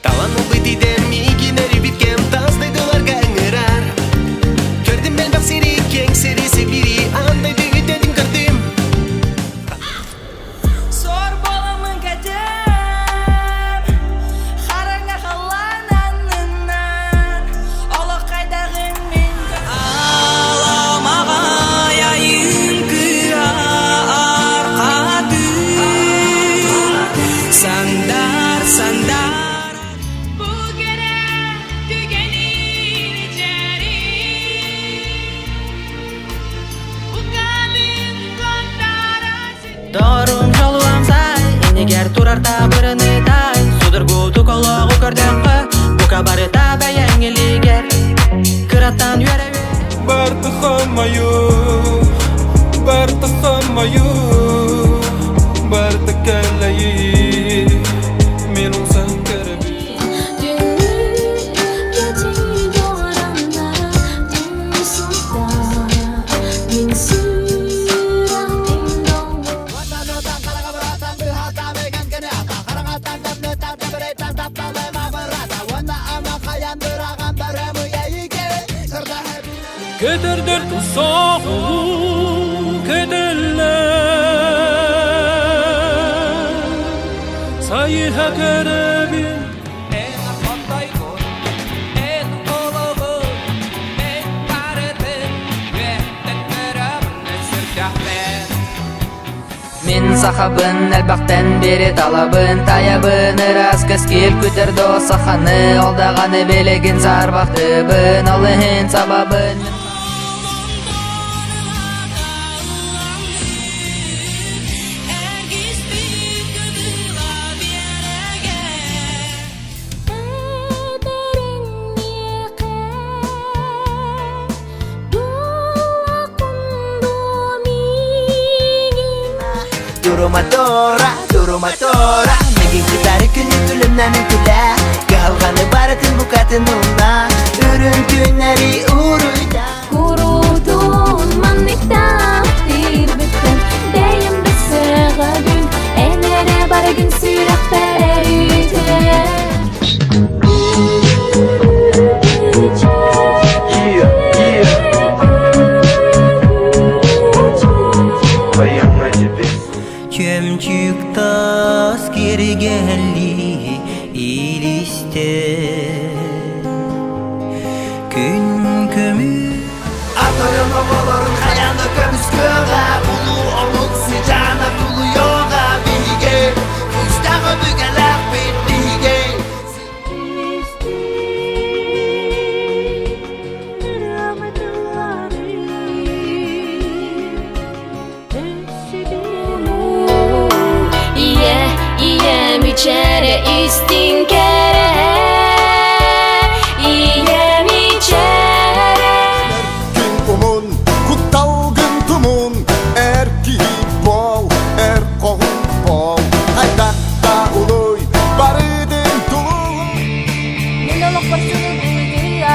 Талан ылбыт идэм миигин эрийбит кэм тас дойдуларга ыҥырар. Көрдүм элбэх сири, киэҥ сири, сибири, аан дойду үтүөтүн көрдүм. Сор буоламмын кэтиэм, хараҥа халлаан аннынан, олох хайдаҕын мин Аламаҕай айыын кыа арҕатыын, Сандар, сандар Бу кэрэ түгэни Торум жолуам сай, инигэр турар табырыны тай, Судургутук олоҕу көрдөххө, бука барыта бэйэҥ илиигэр. Кыраттан үөрэ Бартыхамаю, бартыхамаю, бартыкалайы, мен умсан көрөбүн. Көтөрдөр тусоҕулуу көтөллөр, сайыһа көрөбүн. Эн хотойгун, эн олоҕун, эн барытын үөттэн көрөбүн сүрдэхпин. Мин сахабын элбэхтэн бири талабын таябын ыраас кэскил күтэр до саханы ол даҕаны билигин саарбахтыыбын ол иһин сабабын Турума-тора, турума-тора, мигин кытары күнү күлүмнэн күлэ, кыһалҕаны барытын букатын умна, үрүҥ күннэри уруйда. Курутун манныктаах тиирбиттэн бэйэм да сыаҕабын эн эрэ барыгын сүрэхпэр үтэ. Чөмчүк тас киргэлли илисте Күн көмүс Атойон оҕолорун хайаны көмүскүөҕэ, улуу омук сыдьаана тулуйуоҕа биһиги, күүстээх өбүгэлээхпит биһиги. Ийэ, ийэм ичэрэ истиҥ кэрэ Ийэм ичэрэ Күн умун, кутталгын тумун, эр киһи буол, эр хоһун буол, хайдах да улуй, барытын тулуй. Мин олохпор сылгы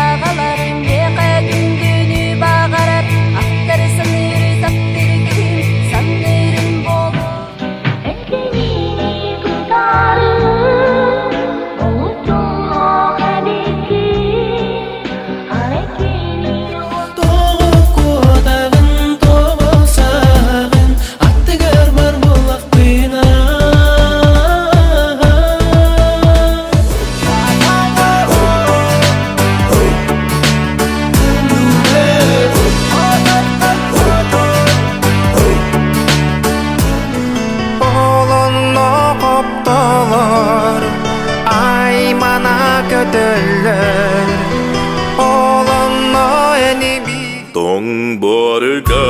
аҕаларым миэхэ күндүнү баҕарар Ахтары саныыры таптыыр киһим саныырым буолуо Эткенini kurtarır Unutulmak Тоҕо куотаҕын, тоҕо саҕын, аттыгар бар буоллахпына. Олонно хоптолор, аймана көтөллөр, олонно эниби Тоҥ буорга,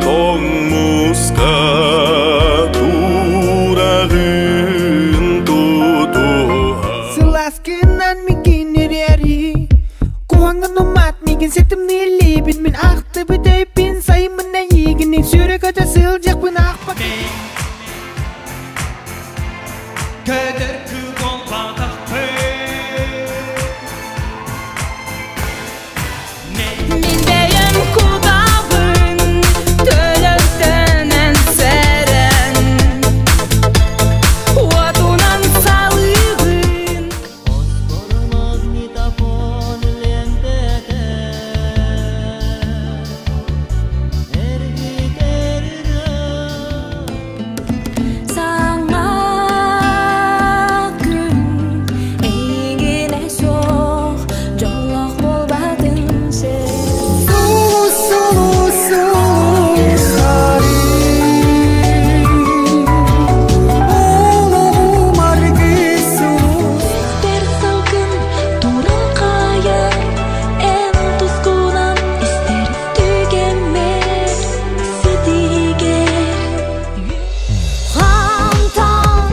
тоҥ мууска тураҕын тутуһа Сылааскынан миигин ириэри Куһаҥҥын умаат миигин ситимнииллиибин Мин ахтыбыт өйбүн сайыммын эйиигин Сүрэ көтө сылдьыахпын ах. Көтөр буолбатахпын. Мин бэйэм кутабын төлөттөнөн сэрэн Уотунан салыыбын. Магнитофон лентэтэ эргитэр Саҥа күн эйигинэ суох дьоллоох буолбатын сир. Сулус, сулус, сулустары Олоҕум аргыс сулус Истэр салгын туран хайан эн тускунан истэр түгэммэр ситигэр Хантан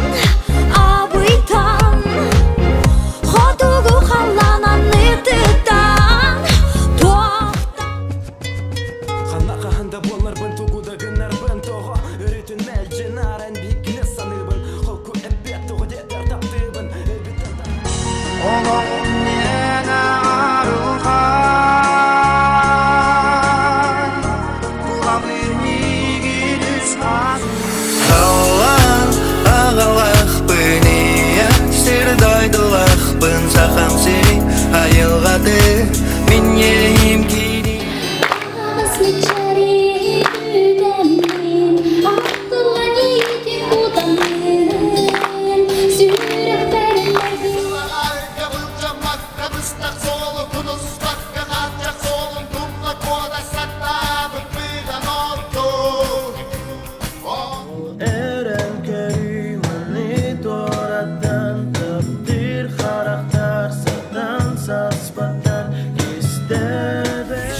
абыйтан хотугу халлаан аннытыттан туохтан Ханна хаһан да буоларбын тугу да гынарбын тоҕо өрүтүн мэлдьи наран биһиккини саныыбын холку эппиэт тоҕо диэтэр таптыыбын Олоҕум миэнэ арылхай Тулалыыр миигин үс хас Халлаан аҕалаахпын ийэ сир дойдулаахпын сахам сири айылҕаты мин иэйиим киирии Эрэн көрүү маны туораттан таптыыр харахтар сатан саспаттар кистээбэт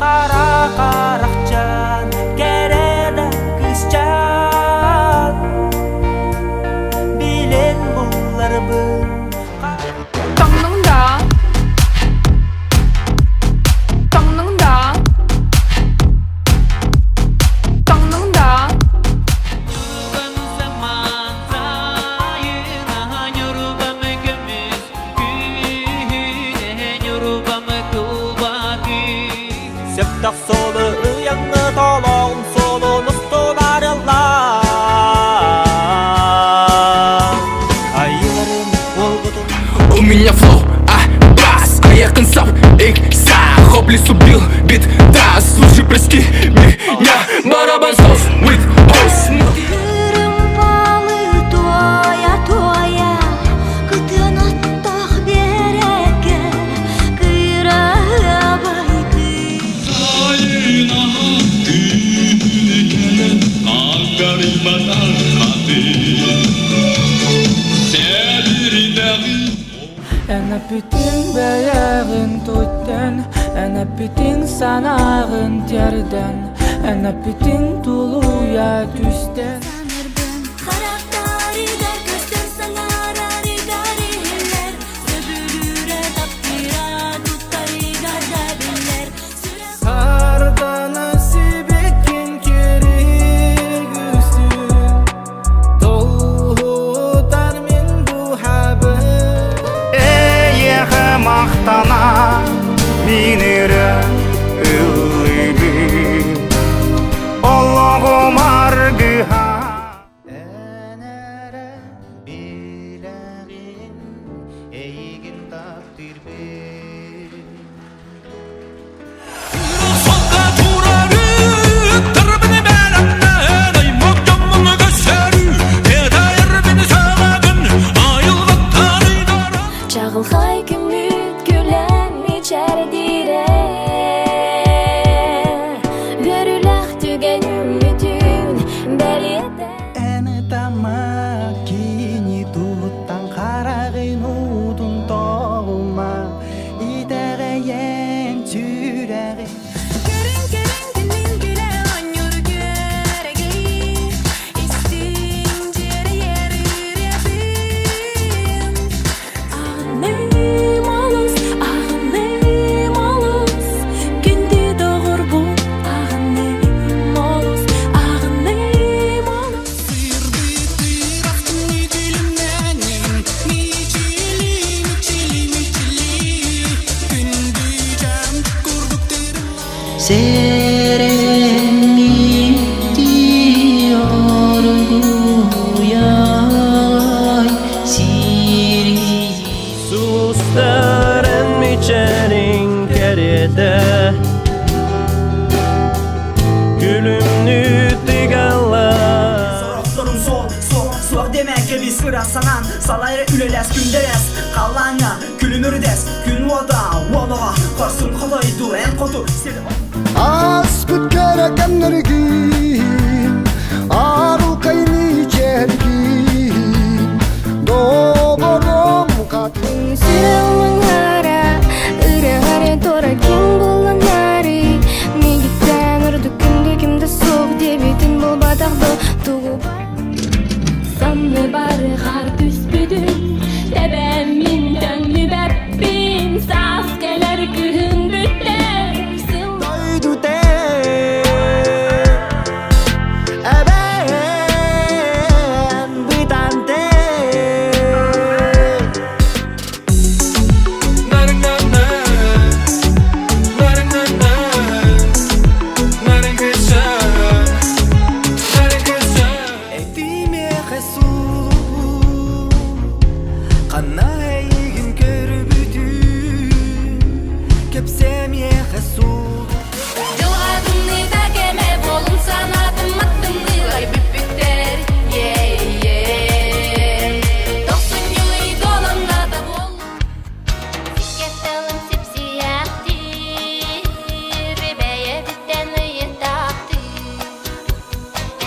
Хара харахчаан, кэрэ да кыысчаан Билэн булларбын 当能打，当能打，当能打。 Сөптөх суолу ыйаҥҥы толоҕум суолун устуларыллаан Айыыларым уолгутун У меня флоу, а бас, а я концов икса. Хоблис убил бит, да, слушай, прости меня. Барабан сос, with hoes. Кырымпалы туойа-туойа кытыан оттоох биэрэккэ кыырабай Эн эппитиҥ бэйэҕин туттан, эн эппитиҥ санааҕын тиэрдэн, эн эппитиҥ тулуйа түстэн Харахтарыгар көстөр саҥарарыгар иһиллэр Сөбүлүүрэ таптыыра туттарыгар да биллэр Сүрэх Сардана сибикин киригүсүн Толхутар мин духабын Эйиэхэ махтана мин өрө ыллыыбын Олоҕум аргыһа Сэрэммитти оргуйай сири Сулустарын мичээрин кэриэтэ Күлүмнүү тыгаллар Сорохторун суох, суох, суох диэмэ кэбис ыра санаан Салайра үлэлэс күндэлэс Халлааҥҥа күлүм үрдэс Күн уота уолоҕо Хорсун хотойду эн хоту сир Ааспыт кэрэ кэмнэргин, арылхайны чэргин, доҕорум хатын. Сүрэҕим ырыаҕар туора ким булланары Мигиттэн ордук күндү ким да суох диэбитин буолбатах дуо тугу Санны барыгар түспүтүн Тэбэммин төннүбэппин Саас кэлэр күһүн бүттэр Сыл Дойду Эбээн Бытантай Этимиэхэ сулуһу Ханна эйигин көрбүтүм Кэпсэмиэхэ сул Дьылҕатымныыта кэмэ буолун санаатым аттымныылар бүппүттэр е Тохсунньу ый дуоланната буоллун Сиккэ сипсийэхтиир бэйэбиттэн ыйытаахтыыр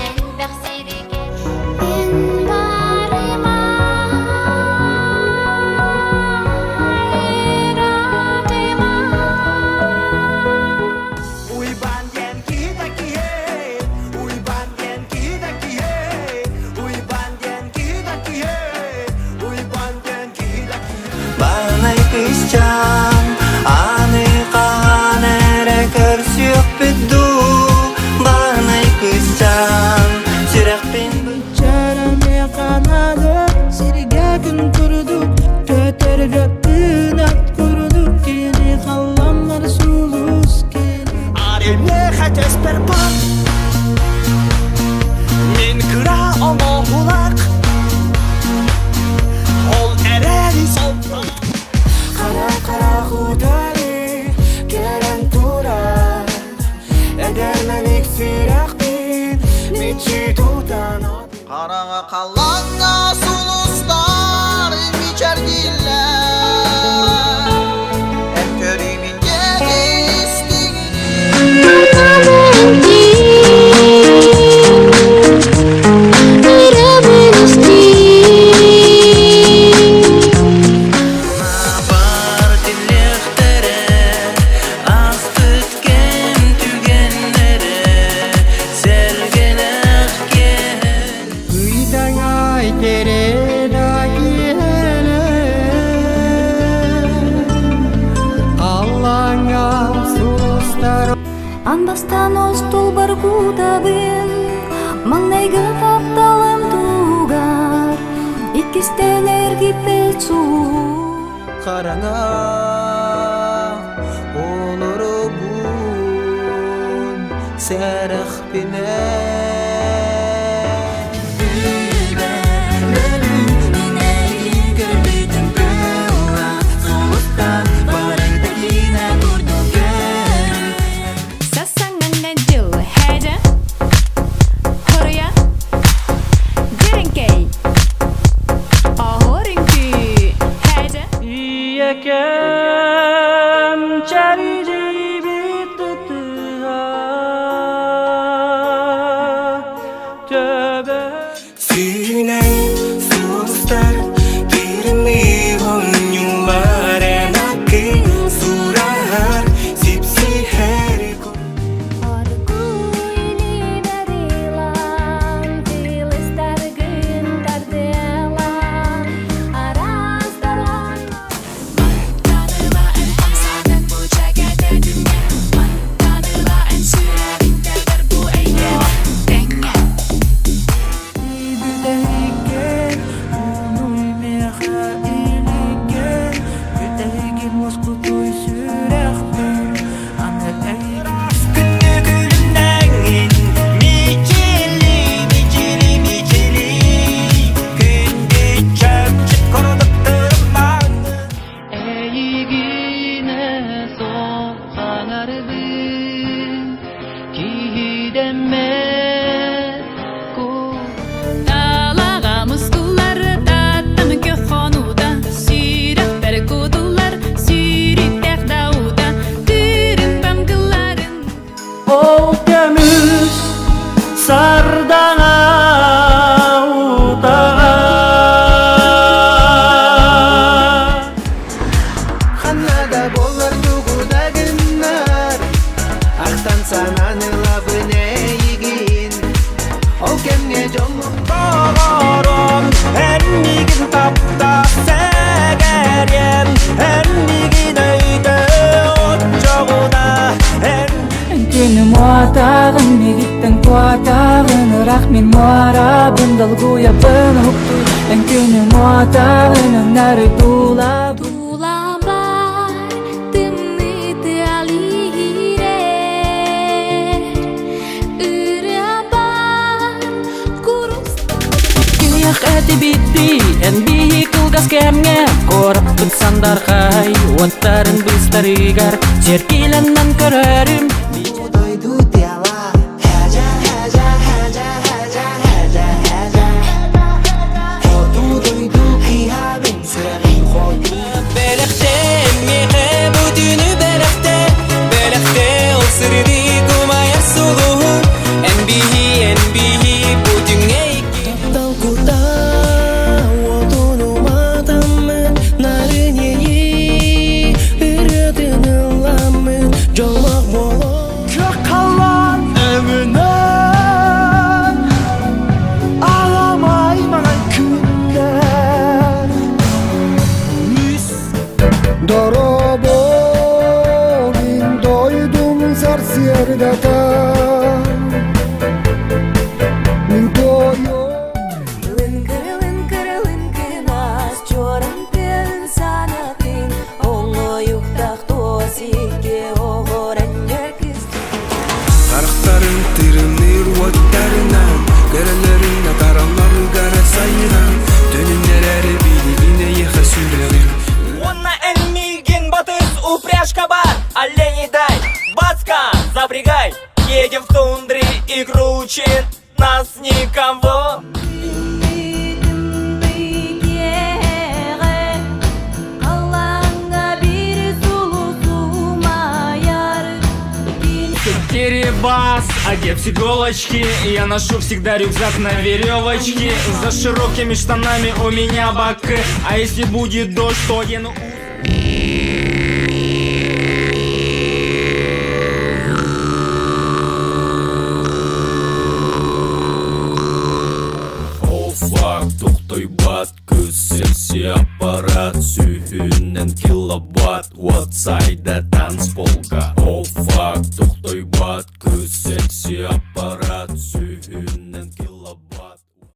элбэх сиригэр Мин барыма Уйбаан диэн киһи да киһи Уйбаан диэн киһи да киһи Уйбаан диэн киһи да киһи Уйбаан диэн киһи да киһи Баанай кыысчаан аны хаһан эрэ көрсүөхпүт дуу Баанай кыысчаан сүрэхпин Чарамеханады сиргэ күн курдук Көтөргө кынат курдук Кини халламмар сулус кини Арельмеха теспер бат Мин кыра оҥоһулак Ол эрээри солтан Хара хара хутары кэлэн турар Эдэрмэник сүрэхпин мичи тутан Хараҥа халлааҥҥа сулустар мичээрдииллэр Эн көрүүмүн Бар тиллэхтэрэ ааспыт кэм түгэннэрэ сэргэлэх киэһэ Ыйдаҥай Аллаҥа сулустар Ан бастаан остуолбар кутабын Маҥнайгы тапталым тугар Иккистээн эргиппэт суу Хараҥа олоробун сэрэхпинэн Ийэкэм чэрдийбит ытыһа. Эрэйдэммэт Талаҕа мускуллар, таттамын көх хонуута, сүрэхпэр кутуллар, сүүрүктээх даута, тыырымпам кылларын. Ол көмүс сардаҥа утаҕа. Ханна да буоллар тугу да гыннар Ахтан санаан ылабын эйигин Ол кэмҥэ дьоллум Доҕорум, эн миигин таптаа сэгэриэм, эн миигин өйдөө оччоҕуна, эн Күнүм уотаҕын миигиттэн куотаҕын ыраах мин муорабын долгуйабын уһуктуй Эн күнүм уотаҕын өҥнөрү туулабын Тулабар тымныы тыал иһирэр, ырыабар курус Киниэх этибитти эн биһи кылгас кэмҥэ Куораппыт сандархай уоттарын быыстарыгар Сэркилэннэн көрөрүм Дойду дела Хэжэ хэжэ хэжэ хэжэ хэжэ хэжэ Хоту дойду киһабын сүрэҕин хоту Бэлэхтэ миэхэ бу түүнү бэлэхтэ Бэлэхтэ ол сырдык умайар сулуһу Эн биһи, эн биһи бу түҥҥэ икки Таптал кутаа уотун уматаммын Нарын иэйии ырыатын ылламмын Дьоллоох буолуо Күөх халлаан өҥүнэн Аламай маҥан күннэр Үс Дорообо мин дойдум сарсыардата Мин туойу Лыҥкыр, лыҥкынас, чуоран тыын санатын, оҥоойуктаах туос икки оҕоранньар кыс Харахтарын тырымныыр уоттарынан Көрөллөрүн атаралларыгар сайынан Төнүннэрээри билигин эйиэхэ сүрэҕим Уонна эн миигин батыс упряжка бар, олени дай, бацка, запрягай, едем в тундры и круче нас никого. Кирибас, одет с иголочки. Я ношу всегда рюкзак на веревочке. За широкими штанами у меня бак. А если будет дождь, то одену Ол факт тохтойбат көз секси аппарат Сүүһүнэн киловатт Уотсайда танцполга Ол факт тохтойбат көз секси аппарат.